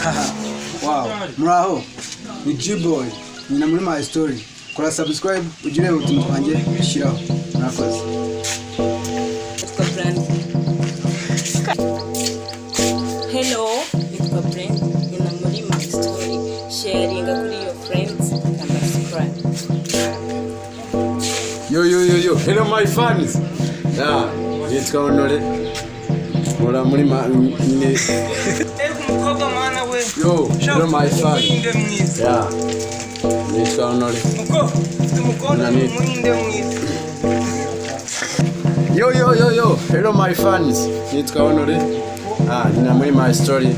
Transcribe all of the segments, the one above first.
Wow, muraho, ni G-Boy nyina muri My Story. Kora subscribe ujye ureba utuntu twanjye shyiraho. Murakoze. Nitwa Brand. Hello, nitwa Brand. Nyina muri My Story. Sharinga kuri your friends and subscribe. Yo, yo, yo, yo, hello my fans. Yeah, nitwa Honore. Nkora muri ma nyine. Ego umukobwa mwana we. Yo, hello my fans. Umuhinde mwiza. Yeah. Nitwa Honore. Muko, ufite umukobwa Nani? umuhinde mwiza. Yo, yo, yo, yo, hello my fans. Nitwa Honore. Ah, nyina muri My Story.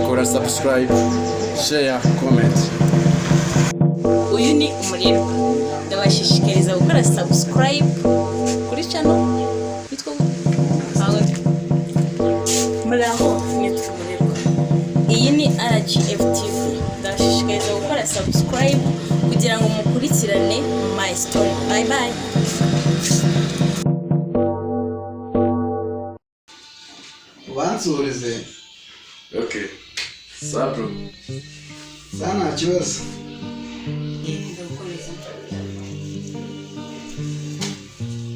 Kora subscribe, share, comment. Uyu ni Umurerwa. Ndabashishikariza gukora subscribe kuri channel yitwa gute? Muraho, nitwa Umurerwa. Iyi ni RGF TV. Ndabashishikariza gukora subscribe kugira ngo mukurikirane My Story. Bye bye. Ubansuhurize. Okay. Sabro. Sa nta kibazo.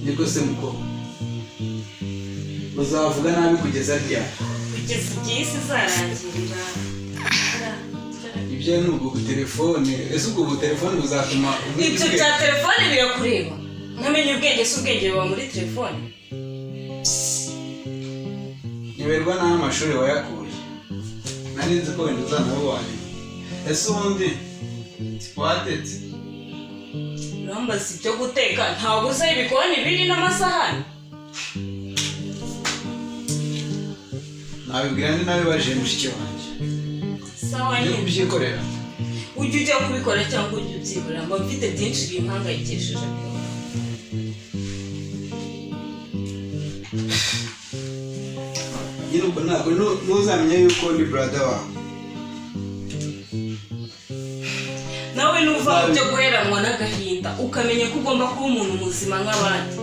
Niko se muko, uzavuga nabi kugeza ryari? Kugeza igihe isi izarangirira. Ibyo ni ubwo butelefone. Ese ubwo butelefone buzatuma umenya Ibyo ubwenge? bya telefone birakureba. Nkamenya ubwenge si ubwenge buba muri telefone. Nyoberwa n'aho amashuri wayakuye. Nari nzi ko wenda uzanaba uwa nyuma. Ese ubundi watetse? Urambaza ibyo guteka, ntabwo uzi aho ibikoni biri n'amasahani. Nabibwira ndi nabibajije mushiki wanjye. Sawa. Ujye Nyine kubyikorera. Ujye ujya kubikora cyangwa ujye ubyikorera, mba mfite byinshi bimpangayikishije. Nyine ubwo ntabwo ntuzamenya yuko ndi brother wawe. Nawe nuva mu byo guheranwa n'agahinda, ukamenya ko ugomba kuba umuntu muzima nk'abandi.